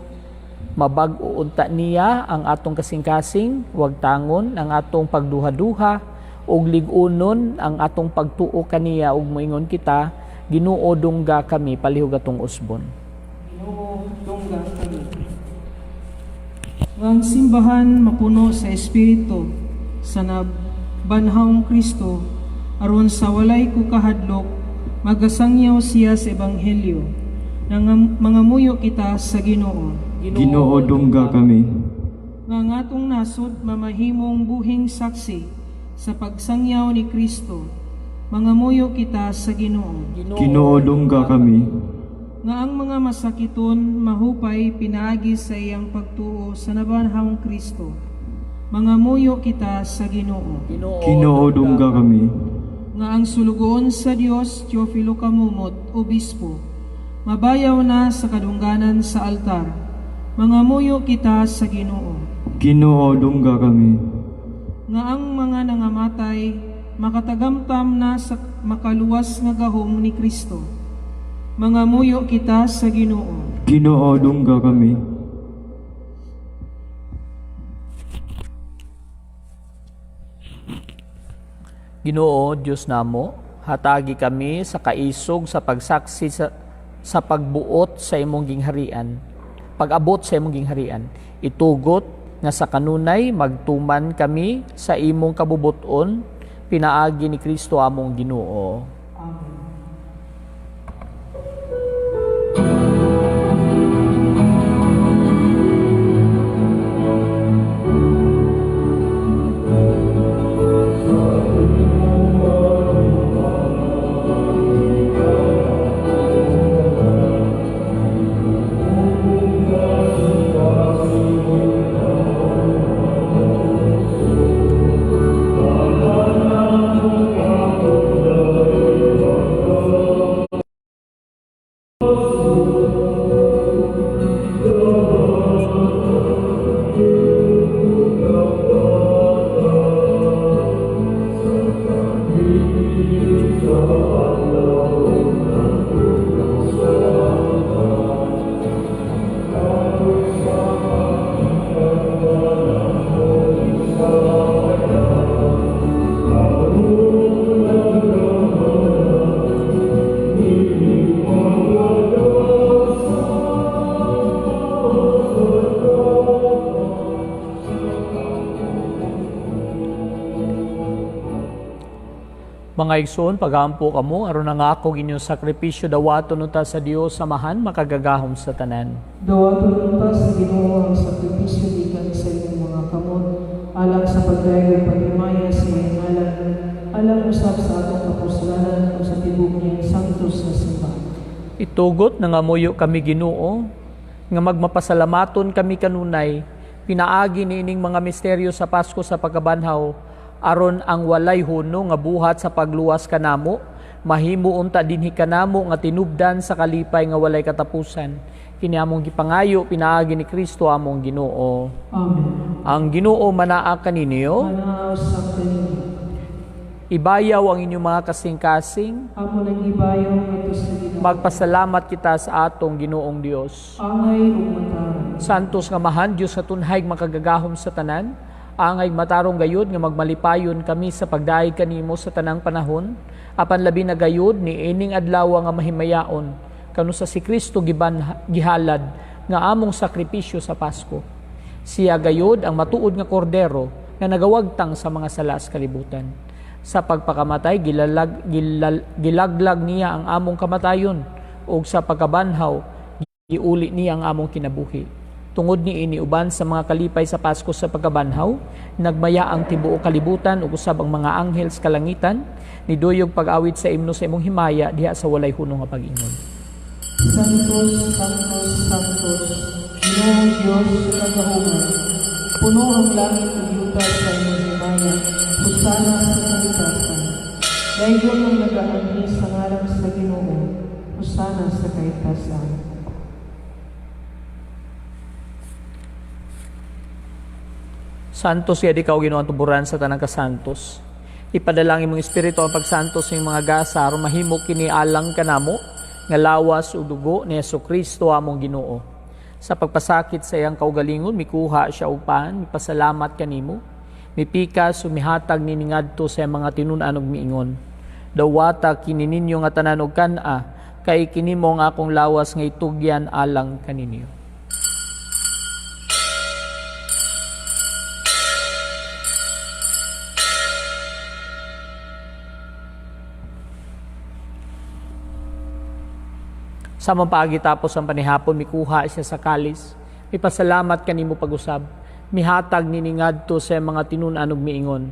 mabag-o unta niya ang atong kasing-kasing, wagtangon ang atong pagduha-duha ug lig-unon ang atong pagtuo kaniya ug moingon kita, Ginoo, dungga kami palihog atong usbon. Ginoo, dungga kami. Nga ang simbahan mapuno sa Espiritu sa nabanhawng Kristo, aron sa walay kukahadlok magasangyaw siya sa Ebanghelyo. Nang mangamuyo kita sa Ginoo. Ginoo, dungga kami. Nga ang atong nasod mamahimong buhing saksi sa pagsangyaw ni Kristo, mangamuyo kita sa Ginoo. Ginoo, dungga kami. Nga ang mga masakiton mahupay pinaagi sa iyang pagtuo sa nabanhawng Kristo, mangamuyo kita sa Ginoo. Ginoo, dungga kami. Nga ang sulugoon sa Dios, Teofilo Camomot, Obispo, mabayaw na sa kadungganan sa altar, mangamuyo kita sa Ginoo. Ginoo, dungga kami. Nga ang mga nangamatay makatagamtam na sa makaluwas nga gahom ni Kristo, mangamuyo kita sa Ginoo. Ginoo, dungga kami. Ginoo, Dios namo, hatagi kami sa kaisog sa pagsaksi sa pagbuot sa imong gingharian. Pag-abot sa imong gingharian, itugot nga sa kanunay magtuman kami sa imong kabubuton pinaagi ni Kristo among Ginoo. Amen. Mga igsoon, pagampo kamo aron ang akong inyong sakripisyo dawaton unta sa Dios Amahan makagagahom sa tanan. Dawaton unta sa Ginoo ang sakripisyo gikan sa imong mga kamot alang sa pagdayon ug paghimaya sa iyang ngalan, alang usab sa atong kapuslanan ug sa tibuok niyang santos nga simbahan. Itugot nangamuyo kami Ginoo nga magmapasalamaton kami kanunay pinaagi niining mga misteryo sa Pasko sa pagkabanhaw, aron ang walay huno nga buhat sa pagluwas kanamo mahimo unta dinhi kanamo nga tinubdan sa kalipay nga walay katapusan. Kini among gipangayo pinaagi ni Kristo among Ginoo. Amen. Ang Ginoo manaa kaninyo. Manaa usab kaninyo. Ibayaw ang inyong mga kasing-kasing. Amo nang gibayaw ngadto sa Ginoo. Magpasalamat kita sa atong Ginoong Dios. Angay ug matarong. Santos nga Amahan, Dios sa tunhay makagagahom sa tanan, angay matarong gayud nga magmalipayon kami sa pagdayeg kanimo sa tanang panahon, apan labi na gayud ni ining adlaw nga mahimayaon kanu sa si Kristo gihalad nga among sakripisyo sa Pasko. Siya gayud ang matuod nga kordero nga nagawagtang sa mga sala sa kalibutan. Sa pagpakamatay gilaglag niya ang among kamatayon, ug sa pagkabanhaw giuli niya ang among kinabuhi. Tungod niini uban sa mga kalipay sa Pasko sa pagkabanhaw, nagmaya ang tibuok kalibutan ug usab ang mga anghel sa kalangitan, niduyog pag-awit sa imno sa imong himaya diha sa walay hunong nga pag-ingon. Santos, Santos, Santos, Ginoong Dios sa kagahuman, puno ang langit ug yuta sa imong himaya, hosana sa kalikasan. Daygon ang nagaanhi sa ngalan sa Ginoo, hosana sa kaitasan. Santos gid ikaw, Ginoo, ang tuburan sa tanang kasantos. Ipadala ang imong Espiritu ang pagsantos ng mga gasa aron mahimo kini alang kanamo nga lawas ug dugo ni Hesukristo among Ginoo. Sa pagpasakit sa iyang kaugalingon, mikuha siya og pan, mipasalamat kanimo, mipikas ug mihatag nini ngadto sa iyang mga tinun-an ug miingon: "Dawata kini ninyo nga tanan og kan-a, kay kini mao ang akong lawas nga itugyan alang kaninyo." Sa paagi tapos ang panihapon, mikuha siya sa kalis. Mipasalamat kanimo pag-usab. Mihatag nini ngadto sa mga tinun-an ug miingon: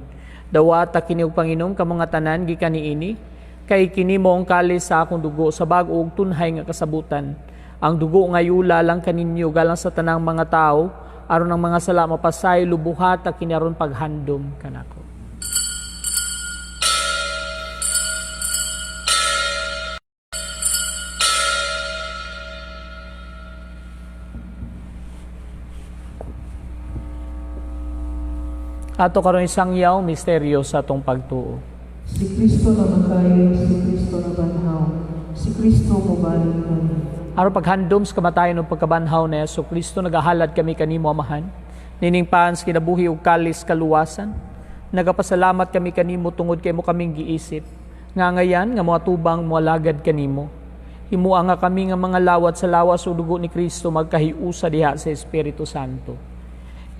"Dawata kini og panginom kamo nga tanan gikan niini, kay kini mao ang kalis sa akong dugo sa bag-o ug tunhay nga kasabutan. Ang dugo nga yula lang kaninyo galang sa tanang mga tawo aron ang mga sala mapasaylo. Buhata kini aron paghandom kanako." Ato karon isangyaw misteryo sa atong pagtuo. Si Kristo namatay, si Kristo nabanhaw, si Kristo mobalik kami. Aron paghandom sa kamatayon ug pagkabanhaw ni Hesus Kristo, nagahalad kami kanimo, Amahan, nining pan sa kinabuhi ug kalis kaluwasan. Nagapasalamat kami kanimo tungod kay imo kaming giisip nga ngayan nga moatubang moalagad kanimo. Himua nga kami nga mga lawat sa lawas ug dugo ni Kristo magkahiusa diha sa Espiritu Santo.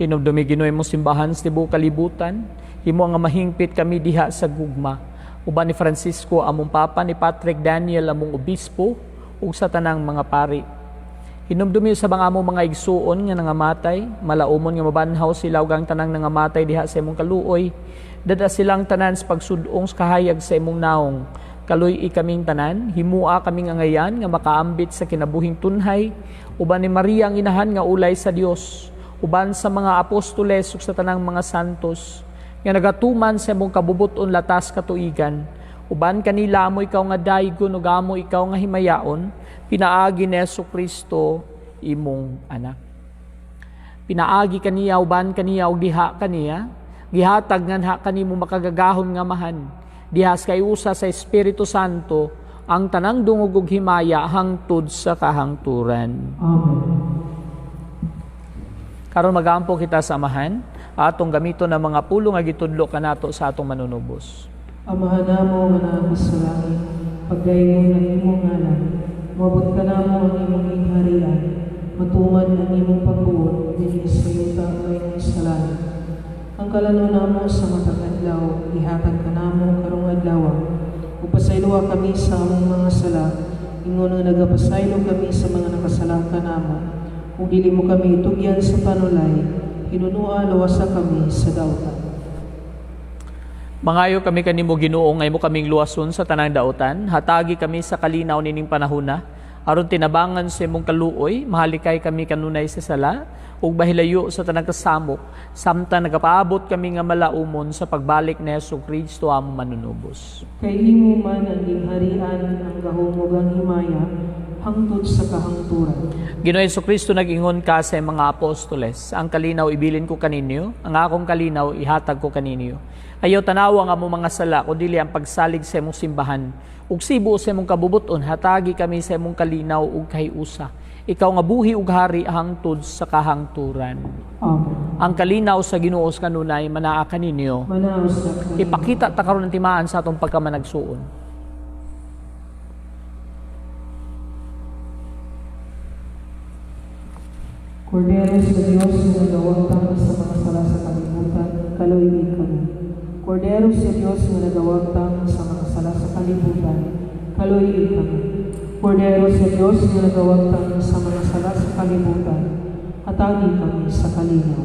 Hinumdumi, Ginoo, imong simbahan sa tibuok kalibutan. Himua nga mahingpit kami diha sa gugma. Uban ni Francisco among Papa, ni Patrick Daniel among obispo, ug sa tanang mga pari. Hinumdumi sa mga among mga igsuon nga nangamatay, malaumon nga mabanhaw sila ug ang tanang nangamatay diha sa imong kaluoy. Dad-a silang tanan sa pagsudong sa kahayag sa imong naong. Kaluy-i kaming tanan, himua kaming angayan nga makaambit sa kinabuhing tunhay, uban ni Maria ang inahan nga ulay sa Dios, uban sa mga apostoles ug sa tanang mga santos nga nagatuman sa imong kabubuton latas katuigan. Uban kanila amo ikaw nga daygon ug amo ikaw nga himayaon, pinaagi ni Hesus Kristo imong anak. Pinaagi kaniya, uban kaniya ug diha kaniya, gihatag nganha kanimo makagagahom nga Amahan, diha sa kaiusa sa Espiritu Santo, ang tanang dungog ug himaya hangtod sa kahangturan. Amen. Karon magampo kita sa Amahan, atong gamiton ang mga pulong nga gitudlo kanato sa atong manunubos. Amahan namo nga naa ka sa langit, pagdaygon ang imong ngalan, moabot kanamo ang imong gingharian, matuman ang imong pagbuot dinhi sa yuta ingon sa langit. Ang kalanon namo sa matag adlaw, ihatag kanamo karong adlaw. Ug pasayloa kami sa among mga sala, ingon nga nagapasaylo kami sa mga nakasala kanamo. Ug dili mo kami itugyan sa panulay, hinunua luwasa kami sa dautan. Mangayo kami kanimo, Ginoo, nga imo kaming luwason sa tanang dautan, hatagi kami sa kalinaw nining panahona, aron tinabangan sa imong kaluoy, mahalikay kami kanunay sa sala ug mahilayo sa tanang kasamok, samtang nagapaabot kami nga malaumon sa pagbalik ni Hesus Kristo among manunubos. Kay imo man ang gingharian, ang gahom ug ang himaya, hangtod sa kahangturan. Ginoo Hesus Kristo, nag-ingon ka sa mga apostoles, "Ang kalinaw ibilin ko kaninyo, ang akong kalinaw ihatag ko kaninyo. Ayaw tanawa ang among mga sala, kundi ang pagsalig sa imong simbahan. Ug sibo sa imong kabubuton, hatagi kami sa imong kalinaw ug kahiusa. Ikaw nga buhi ug hari hangtod sa kahangturan." Amen. Ang kalinaw sa Ginoo sa kanunay manaa kaninyo. Manaa usab kanimo. Ipakita ta karon ang timaan sa atong pagkamanagsuon. Kordero sa Dios nga nagawagtang sa mga sala sa kalibutan, kaluy-i kami. Kordero sa Dios nga nagawagtang sa mga sala sa kalibutan, kaluy-i kami. Kordero sa Dios nga nagawagtang sa mga sala sa kalibutan, hatagi kami sa kalinaw.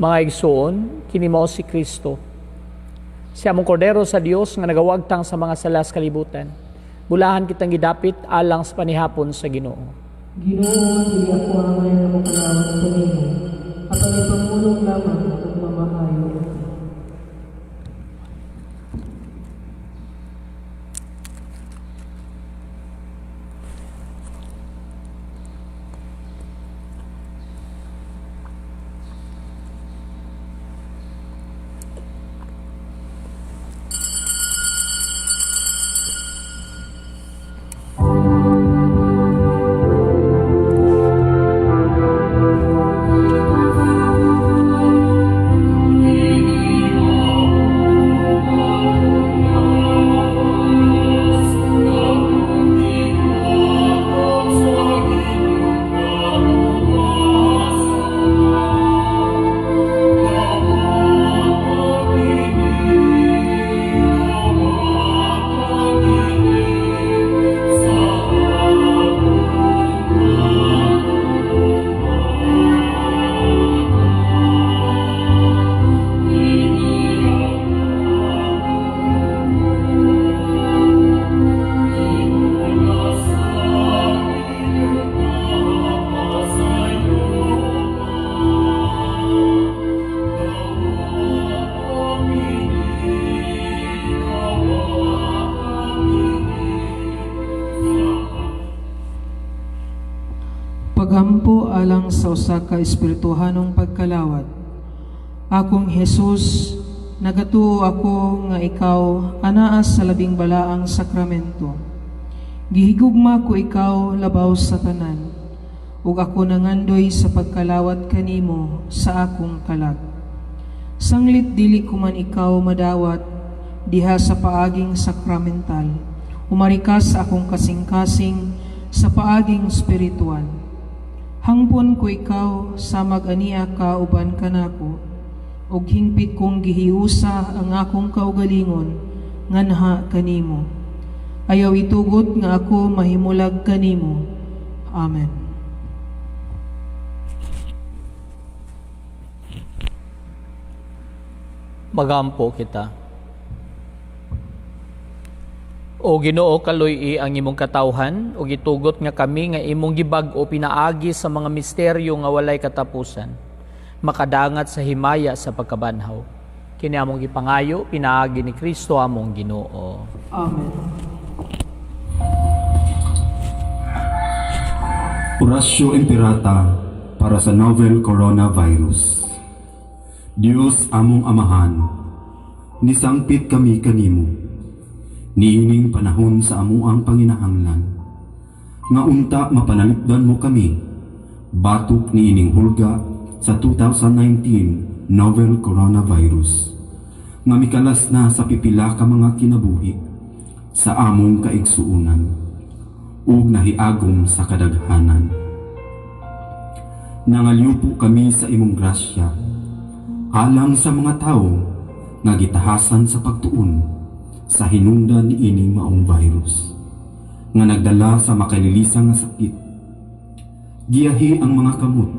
Mga igsoon, kini mao si Kristo. Siya among kordero sa Dios nga nagawagtang sa mga sala sa kalibutan. Bulahan kitang gidapit alang sa panihapon sa Ginoo. Ginoo, dili ako angay nga mokalawat kanimo. sa usa ka espirituhanong pagkalawat. Akong Hesus, nagatuo ako nga ikaw anaa sa labing balaang sakramento. Gihigugma ko ikaw labaw sa tanan, ug ako nangandoy sa pagkalawat kanimo sa akong kalag. Sanglit dili ko man ikaw madawat diha sa paaging sakramental, umari ka sa akong kasing-kasing sa paaging spiritual. Hangpon ko ikaw samag ania ka uban kanako, ug hingpit kong gihiusa ang akong kaugalingon nganha kanimo. Ayaw itugot nga ako mahimulag kanimo. Amen. Magampo kita. O Ginoo, kaluy-i ang imong katawhan ug itugot nga kami nga imong gibag-o pinaagi sa mga misteryo nga walay katapusan, makadangat sa himaya sa pagkabanhaw. Kini among gipangayo pinaagi ni Kristo among Ginoo. Amen. Oratio Imperata para sa novel coronavirus. Dios among Amahan, nisangpit kami kanimo, niining panahon sa amuang panginahanglan, nga unta mapanalipdan mo kami, batok niining hulga sa 2019 novel coronavirus, nga mikalas na sa pipila ka mga kinabuhi sa among kaigsuonan, ug nahiagom sa kadaghanan. Nangalyupo kami sa imong grasya, alang sa mga tawo nga gitahasan sa pagtuon sa hinungdan niining maong virus, nga nagdala sa makalilisan nga sakit. Giyahi ang mga kamot,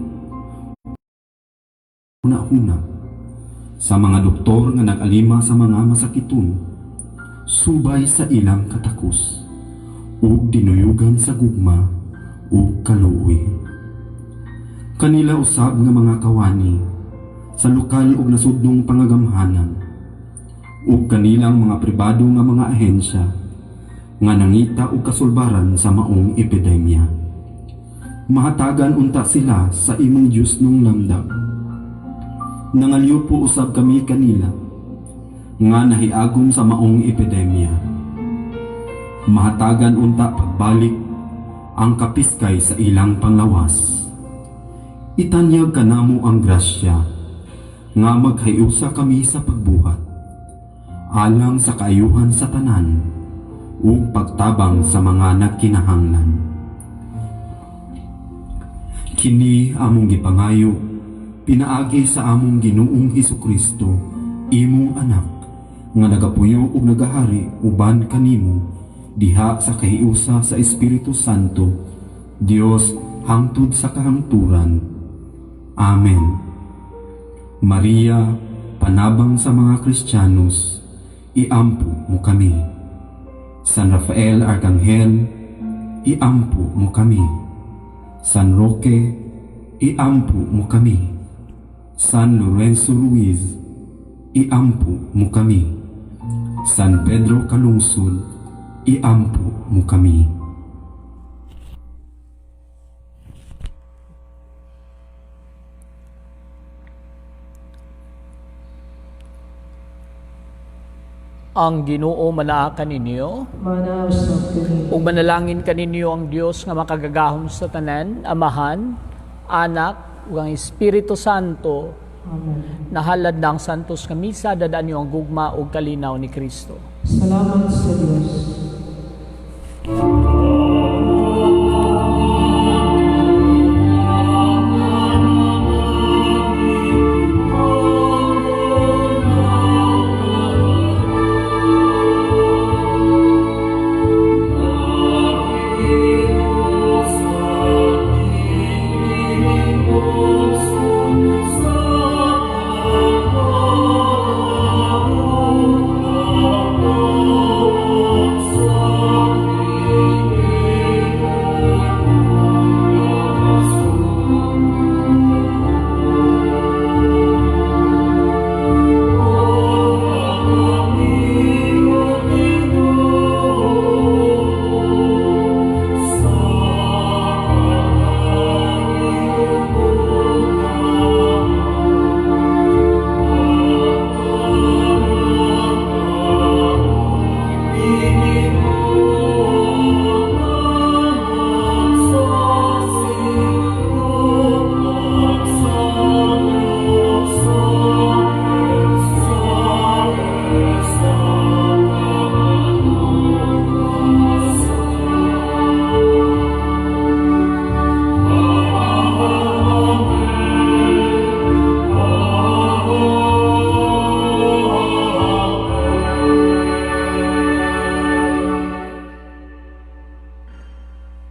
huna-huna, sa mga doktor nga nag-alima sa mga masakiton, subay sa ilang katakos, ug dinuyugan sa gugma ug kaluoy. Kanila usab nga mga kawani sa lokal ug nasudnong pangagamhanan, ug kanilang mga pribado nga mga ahensya nga nangita og kasulbaran sa maong epidemya. Mahatagan unta sila sa imong Dios nung lamdam. Nangalyupo usab kami kanila nga nahiagom sa maong epidemya. Mahatagan unta pagbalik ang kapiskay sa ilang panglawas. Itanyag kanamo ang grasya nga maghiusa kami sa pagbuhat alang sa kaayuhan sa tanan ug pagtabang sa mga nagkinahanglan. Kini among gipangayo pinaagi sa among Ginoong Hesukristo, imong anak, nga nagapuyo ug nagahari uban kanimo diha sa kahiusa sa Espiritu Santo, Dios hangtod sa kahangturan. Amen. Maria, panabang sa mga Kristiyanos, iampo mo kami. San Rafael Arkanghel, iampo mo kami. San Roque, iampo mo kami. San Lorenzo Ruiz, iampo mo kami. San Pedro Calungsod, iampo mo kami. Ang Ginoo manaa kaninyo, Manaa usab kanimo. ug manalangin kaninyo ang Dios nga makagagahom sa tanan, Amahan, Anak, ug ang Espiritu Santo. Amen. Nahalad na ang Santos nga Misa, dadaan niyo ang gugma ug kalinaw ni Kristo. Salamat sa Dios.